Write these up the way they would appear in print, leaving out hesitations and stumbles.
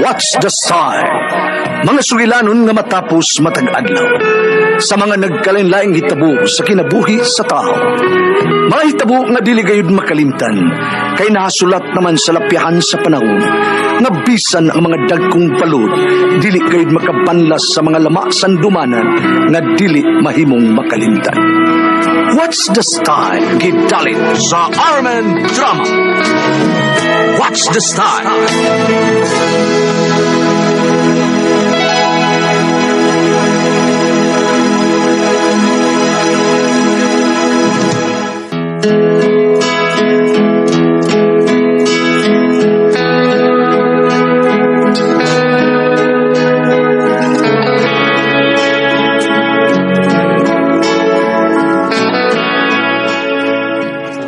What's the Style? Mga sugilanon nga matapos matag adlaw sa mga nagkalain-laing hitabo sa kinabuhi sa tao. Mga hitabo nga dili gayud makalimtan kay nahasulat naman sa lapyahan sa panahon nga bisan ang mga dagkong balod dili gayud makabanlas sa mga lama sandumanan nga dili mahimong makalimtan. What's the Style? Gidalit sa Armen Drama. What's the Style?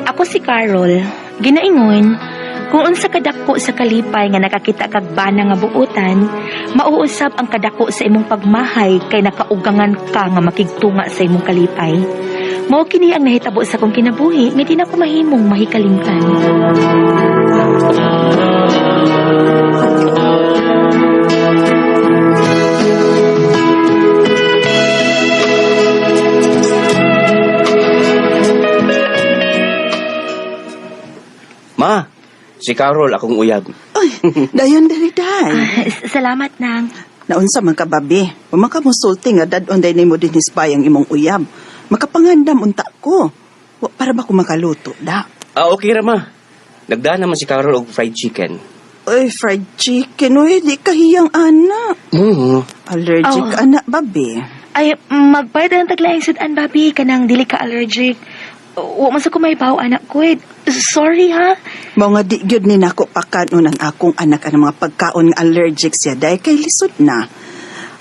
Ako si Carol. Ginaingon, kung unsa kadako sa kalipay nga nakakita kag bana nga buotan, mauusab ang kadako sa imong pagmahay kay nakaugangan ka nga makigtunga sa imong kalipay. Mao kini ang nahitabo sa akong kinabuhi nga di na ko mahimong mahikalimtan. Ma, si Carol akong uyab. Ay, dayon diri day. Ah, salamat nang. Naunsa man ka babi. Wa man ka mosulti nga dad-on day nimo dinhis bayang imong uyab. Makapangandam unta ko. Wa para ba ko makaluto da? Ah, okay ra ma. Nagdaan naman si Carol og fried chicken. Oy, fried chicken. Uy, di kahiyang ana. Mm. Allergic Oh. ana, babi. Ay, magbayad ang taglaing sudan, babi, kanang dili ka allergic. Wa man sa kumaybaw, anak ko. Eh. Sorry, ha? Mao nga di gyud ni nako pakanon ang akong anak ang mga pagkaon nga allergic siya dahil kay lisod na.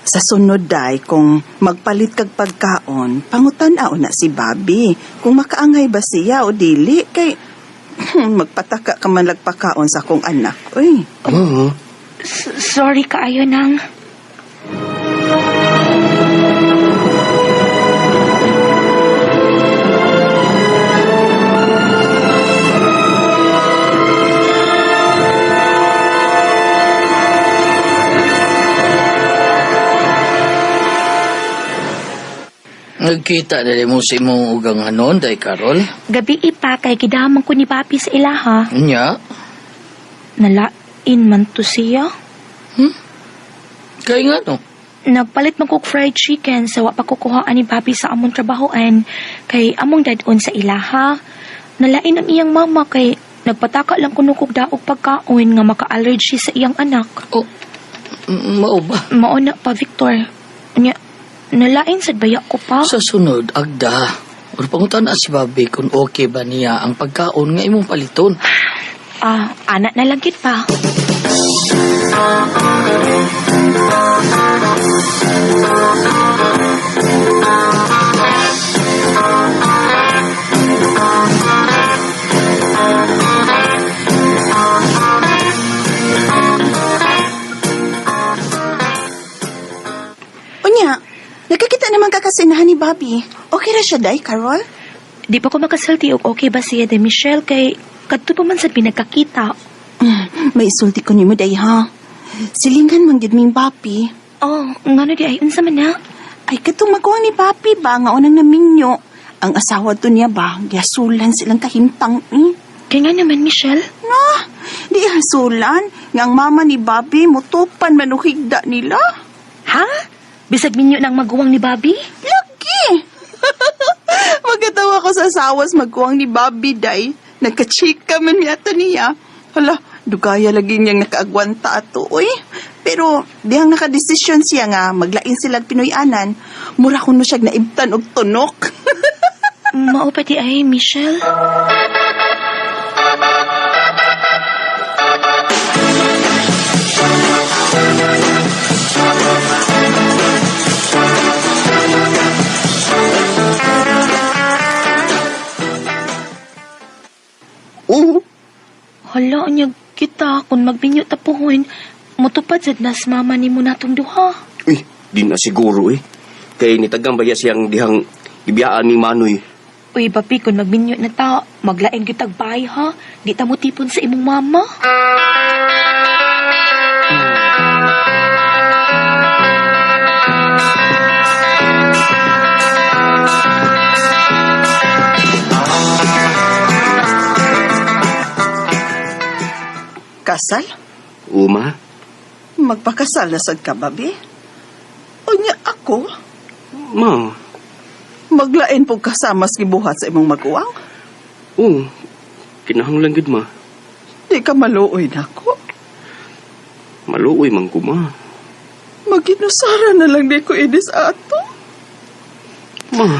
Sa sunod day, kung magpalit kag pagkaon, pangutan-aw na si Bobby. Kung makaangay ba siya o dili, kay magpataka ka man lagpakaon sa akong anak. Uy, Mm. Sorry kaayo nang. Nagkita na mo sa imong ugang hanon, day Carol. Gabi ipa kay gidamang ko ni papi sa ilaha. Nya, Nalain man to siya. kay nga no. Nagpalit man kog fried chicken sa wa pa kukuhaan ni papi sa among trabahoan kay among dadon sa ilaha. Nalain ang iyang mama kay nagpataka lang kuno kog daog pagkaon nga maka-allergy sa iyang anak. Oh, mao ba? Mao na pa Victor. Nya, nalain sad baya ko pa. Sa sunod, agda. Or pangutan na si Bobby kung okay ba niya ang pagkaon nga imong paliton. Ah, anak na lang gid pa. Unya, nakakita naman ka kasinahan ni Bobby. Okay ra siya day, Carol? Di pa ko makasulti og okay ba siya de Michelle kay kadto pa man sad pinagkakita. May isulti ko nimo day ha. Silingan man gid ming Bobby. Oh, ngano di ay unsa man na? Ay, katong maguwang ni Papi ba, nga unang naminyo. Ang asawa to niya ba, gihasulan silang kahimtang eh. Kay nga naman Michelle. No, di hasulan. Nga ang mama ni Bobby, mutupan manuhigda nila. Ha? Bisag minyo ng maguwang ni Bobby? Lagi! Magkatawa ko sa asawas maguwang ni Bobby, day. Nagkachika man yata niya. Hala, dugaya lagi niyang nakaagwanta ato, uy. Pero, dihang nakadesisyon siya nga, maglain sila Pinoy-anan, mura kuno siya naibtan og tunok. Mao pa di ay Michelle. Oo. Hala, unya kita kung magbinyo tapuhon, mutupad sad nas mama nimo natong duha. Uy, di na siguro eh. Kay nitagang baya siyang dihang ibiyaan ni Manoy. Uy, papi, kung magbinyo na ta, maglain gyud tag bahay ha. Di ta mo tipon sa imong mama. Magpakasal? Uma? Magpakasal na sad ka, babi? Unya ako? Ma? Maglain po kasama sa gibuhat sa imong maguwang? Oo. Kinahanglan gid ma. Di ka maluoy nako. Maluoy man ko ma. Maginusara na lang di ko inis ato. Ma.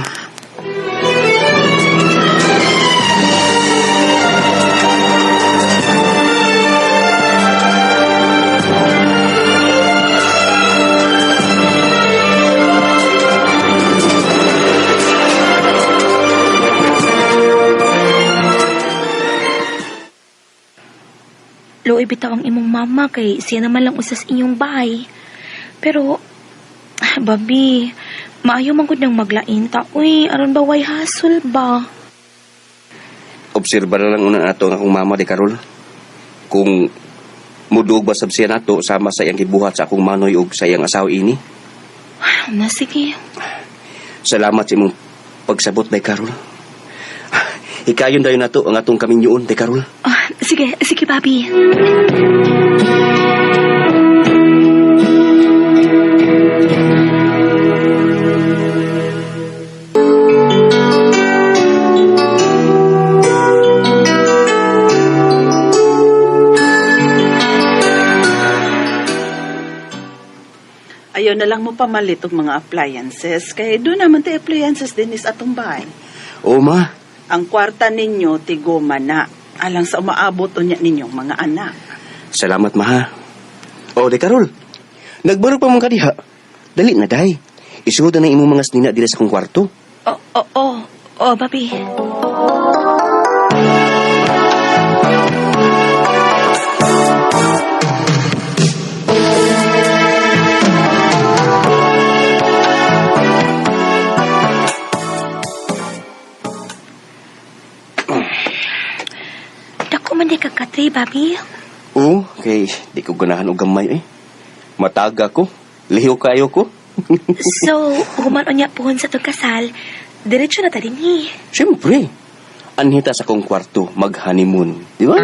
Luoy bitaw ang imong mama kay siya naman lang usas inyong bahay. Pero, babi, maayo man gud nang maglain ta. Uy, aron ba way hasol ba? Obserba na lang una nato ang akong mama di Karol. Kung mudug ba sab siya nato sama sa iyang gibuhat sa akong manoy ug sa iyang asawa ini. Na sige. Salamat sa imong pagsabot day Karol. Hikayon dayon nato ang atong kaminyoon day Karol. Ah, sige, sige, babi. Ayaw na lang mo pamalit og mga appliances kay doon naman ti appliances din is atong bahay. Oo ma. Ang kwarta ninyo tigoma na alang sa umaabot unya ninyong mga anak. Salamat ma ha. O day Karol. Nagbaro pa man ka diha. Dali na day. Isuod na imong mga snina dira sa akong kwarto. Oh, oh, oh, oh, babi. Dako man di ka katri, babi. Oo, kay di ko ganahan og gamay eh. Mataga ko. Liho kayo ko. So, human unya pohon sa tong kasal, diretso na ta dinhi. Siyempre. Anhita sa kong kwarto, mag-honeymoon. Di ba?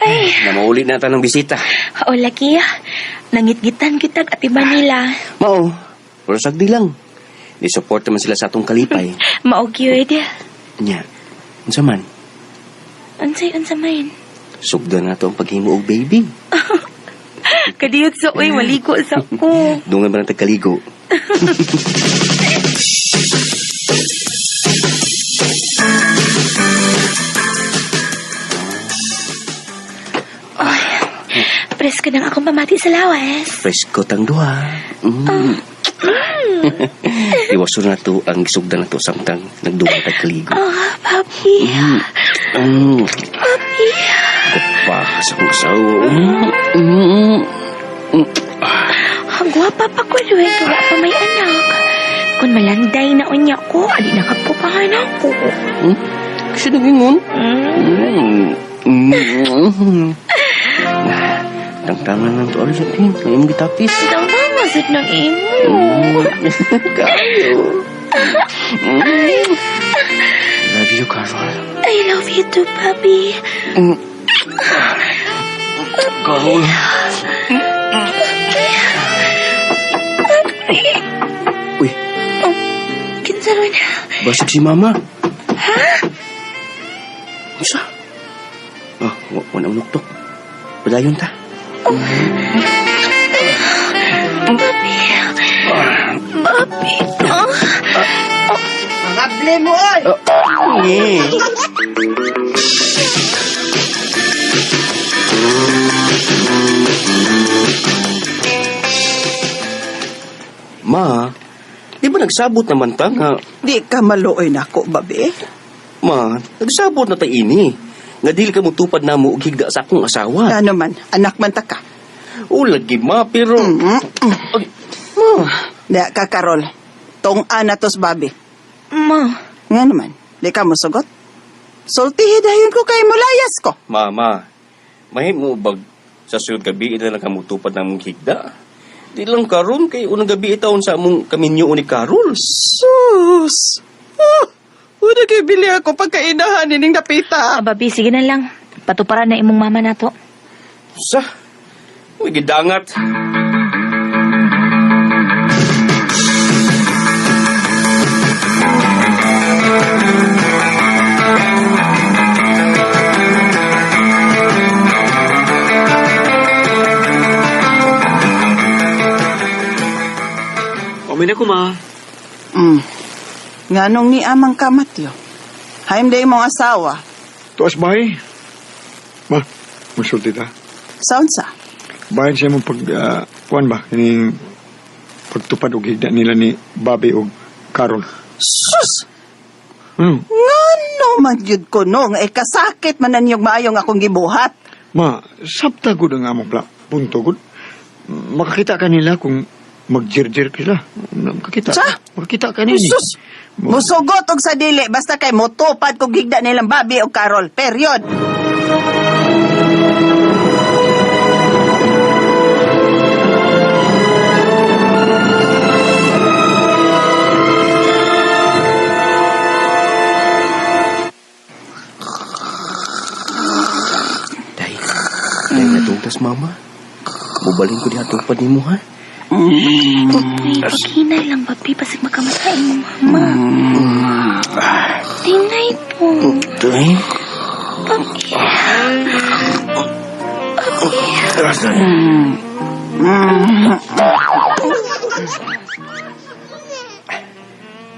Ay, Namauli na ta ng bisita. o lagi, nangitgitan kitag ati Manila. Mao, pero sagdi lang. Ni-support naman sila sa atong kalipay. Mao gyud. Nya, unsa man? Unsay unsa man? Sugdan na to ang paghimo og baby. Kadiyot sa uy, maligo sa ko. Dungan ba ng tagkaligo? Presko ng akong pamati sa lawas. Presko tang duha. Mm. Iwaso na to ang sugdan na to samtang nagdungan tagkaligo. Oh, papi. Mm. Papi. Pa, sa kong asawa. Mm. Mm. Mm. Ang gwapa pa ko, Luen. Wala pa may anak. Kung malanday na unya ko, adi na kapupahan ako. Mm. Kasi nagingon. Mm. Mm. Mm. Tangtangan lang to alos natin. Ngayon mo gitapis. Tama, sad ng imo. Kayo. Mm. Love you, Carol. I love you too, papi. Mm. Carol. Uy, Kinsa ron? basag si Mama. Ha? Unsa? Ah, wala unok to. Padayon ta. Papi. Papi. Oh. Mga blame mo oy. Eh. Ma, di ba nagsabot naman ta nga Di ka maluoy nako, babi. Ma, nagsabot na ta ini. Nga dili ka mutupad na mo og higda sa akong asawa. Ano man, anak man ta ka. O lagi ma, pero... Ay, ma. Di ka, Karol. Tong-an na tos, Bobby. Ma, Nga naman, di ka mosugot. Sultihi dayon ko kay mulayas ko. Mama, mahimo bag sa sunod gabi ina lang ka mutupad na mong higda. Di lang karon kay unang gabi itaon sa among kaminyo ni Karol. Sus! Oh, wala kay bili ako pagkainahan nining napita. ah, Bobby, sige na lang. Patuparan na imong mama nato. Sa, may gidangat. Umin ako, ma. Nganong ni amang ka, Mateo? Haim day mong asawa. Tuas bahay. Ma, musulti ta. Sound sa? Bahin siya mong pag, kuan ba, kining pagtupad og higda nila ni Bobby og Carol. Sus! Hmm. Ngano man gyud ko no, nga kasakit man na niyong maayong akong gibuhat. Ma, sabta gud ang among punto gud. Makakita ka nila kung magjirjir sila. Makakita. Sa? Makakita ka nila. Sus! Musugot og sa dili basta kay motupad kog higda nilang Bobby og Carol. Period. Day, day natugtas mama. Mubalhin ko diha tupad nimo ha. Ay, paghinay lang, Bobby. Basig makamatay imong mama. Tinay po. Day. Bobby.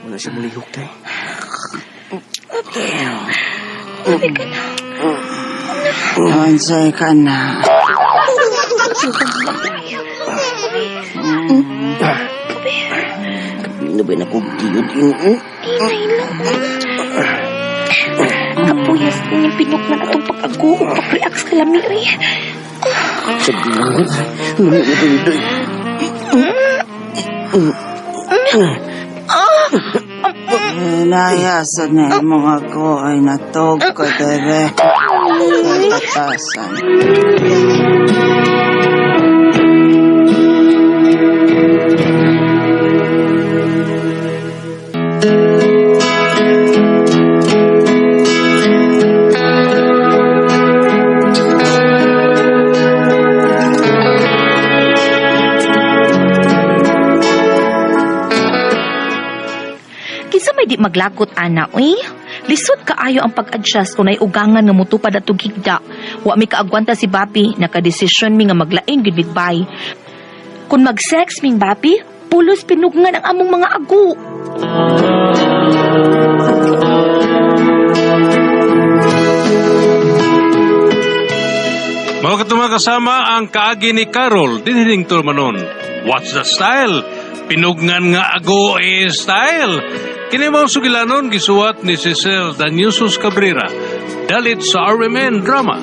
Wala siya mulihok, day. Bobby ka na. Unsay ka na. Ano ba na kong giyod ini? Hinay lang. Kapuyas ninyong pinukman atong pag-ago o pag-react sa lami. Uy. Sabi lang ko. Lumi na day, day. Nayasan na imong ako ay natog ko dere. Katasan. Kinsa may di maglagot ana, uy? Lisod kaayo ang pag-adjust kung ugangan nga mutupad atong higda. Wa mi kaagwanta si Bapi, nakadesisyon mi nga maglain gud migbay. Kung mag-sex ming Bapi, pulos pinugnan ang among mga ago. Mga katong kasama ang kaagi ni Carol dinhining Turmanon. What's the style? Pinugnan nga ago eh style. Kini mao sugilanon gisuwat ni Cecil Danyusos Cabrera. Dalit sa RMN Drama.